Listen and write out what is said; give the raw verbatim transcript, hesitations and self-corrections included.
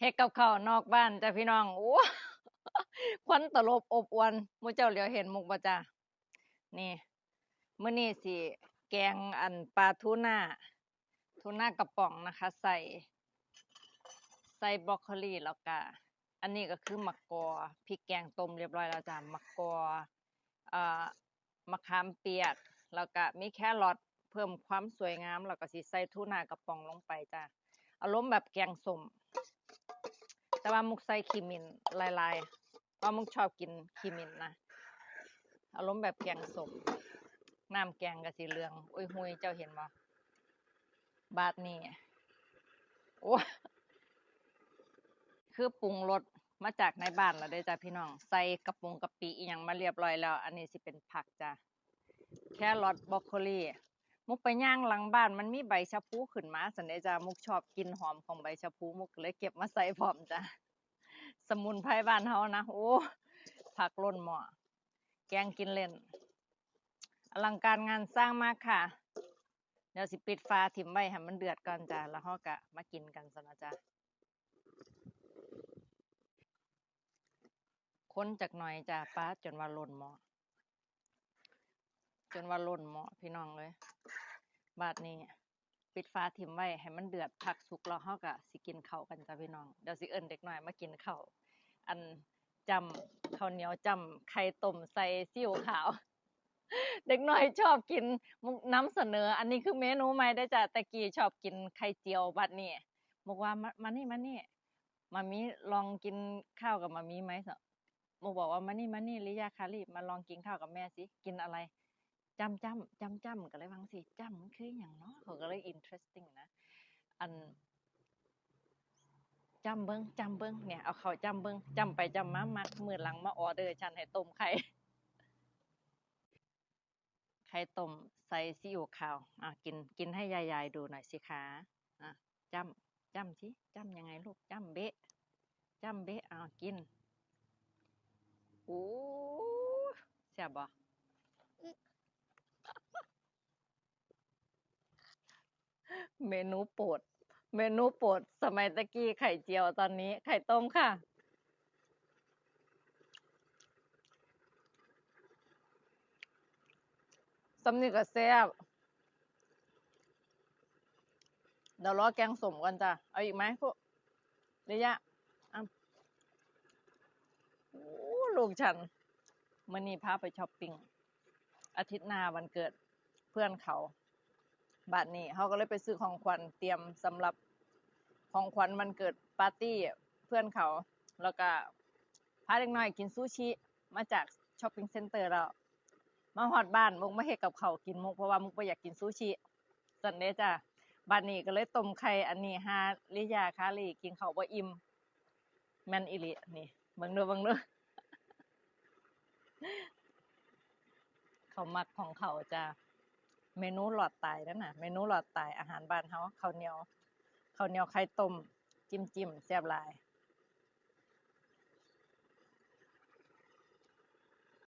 เฮ็ดกับข้าวนอกบ้านจ้ะพี่น้อง โอ้ ควันตลบอบอวล หมู่เจ้าเหลียวเห็นมุกบ่จ้ะ นี่ มื้อนี้สิแกงอันปลาทูน่า ทูน่ากระป๋องนะคะ ใส่ ใส่บรอกโคลี แล้วก็ อันนี้ก็คือมะกอ พริกแกงต้มเรียบร้อยแล้วจ้ะ มะกอ เอ่อ มะขามเปียก แล้วก็มีแครอทเพิ่มความสวยงาม แล้วก็สิใส่ทูน่ากระป๋องลงไปจ้ะ อารมณ์แบบแกงส้ม แต่ว่ามุกใส่ขี้มิ้นหลายๆ เพราะมุกชอบกินขี้มิ้นนะ อารมณ์แบบแกงส้ม น้ำแกงก็สิเหลือง อุ้ยหุย เจ้าเห็นบ่ บาดนี้ โอ้ คือปรุงรสมาจากในบ้านแล้วเด้อจ้ะพี่น้อง ใส่กะปงกะปิอีหยังมาเรียบร้อยแล้ว อันนี้สิเป็นผักจ้ะ แครอท บรอกโคลี มุกไปย่างหลังบ้าน มันมีใบชะพูขึ้นมา ซั่นเด้จ้ะ มุกชอบกลิ่นหอมของใบชะพู มุกก็เลยเก็บมาใส่พร้อมจ้ะ สมุนไพรบ้านเฮานะ โอ้ ผักล้นหม้อ แกงกินเล่น อลังการงานสร้างมากค่ะ เดี๋ยวสิปิดฝาถิ่มไว้ให้มันเดือดก่อนจ้ะ แล้วเฮาก็มากินกันซะนะจ้ะ คนจักหน่อยจ้ะ ป๊าด จนว่าล้นหม้อ จนว่าล้นหม้อพี่น้องเอ้ย บาดนี้ ปิดฝาถิ่มไว้ให้มันเดือด ผักสุกแล้วเฮาก็สิกินข้าวกันจ้ะพี่น้อง เดี๋ยวสิเอิ้นเด็กน้อยมากินข้าว อัน จ้ำข้าวเหนียว จ้ำไข่ต้มใส่ซีอิ๊วขาว เด็กน้อยชอบกิน มุกนำเสนอ อันนี้คือเมนูใหม่เด้อจ้ะ แต่กี้ชอบกินไข่เจียว บัดนี้ มุกว่า มา มานี่ มานี่ มามีลองกินข้าวกับมามีไหม มุกบอกว่า มานี่ มานี่ ลิยาคารี มาลองกินข้าวกับแม่สิ กินอะไร จ้ำจ้ำ จ้ำจ้ำ ก็เลยว่าจั่งซี้ จ้ำมันคือหยังเนาะ เขาก็เลย interesting นะ อัน จ้ำเบิ่ง จ้ำเบิ่ง เนี่ย เอาข้าวจ้ำเบิ่ง จ้ำไปจ้ำมา มัก มื้อหลังมาออเดอร์ฉันให้ต้มไข่ ไข่ต้มใส่ซีอิ๊วขาว อ่ะ กิน กินให้ยายๆดูหน่อยสิคะ อ่ะ จ้ำ จ้ำสิ จ้ำยังไงลูก จ้ำเบ๊ะ จ้ำเบ๊ะ เอากิน โอ้ แซ่บบ่ เมนูโปรด เมนูโปรดสมัยตะกี้ไข่เจียว ตอนนี้ไข่ต้มค่ะ ส่ำนี้ก็แซ่บ เดี๋ยวรอแกงส้มก่อนจ้ะ เอาอีกไหมพวก เยอะแยะ อ่ะ โอ้ ลูกฉัน มื้อนี้พาไปช้อปปิ้ง อาทิตย์หน้าวันเกิดเพื่อนเขา บาดนี้เฮาก็เลยไปซื้อของขวัญเตรียมสำหรับของขวัญวันเกิดปาร์ตี้เพื่อนเขา แล้วก็พาเด็กน้อยกินซูชิมาจากช้อปปิ้งเซ็นเตอร์แล้ว มาฮอดบ้านมุกมาเฮ็ดกับข้าวกินมุก เพราะว่ามุกบ่อยากกินซูชิ ซั่นเด้จ้ะ บาดนี้ก็เลยต้มไข่อันนี้ หาลิยาคารีกินข้าวบ่อิ่ม แม่นอีหลี นี่ เบิ่งเด้อ เบิ่งเด้อ เขามักของเขาจ้ะ เมนูหลอดตายนั่นน่ะ เมนูหลอดตาย อาหารบ้านเฮา ข้าวเหนียว ข้าวเหนียวไข่ต้ม จิ้มๆ แซ่บหลาย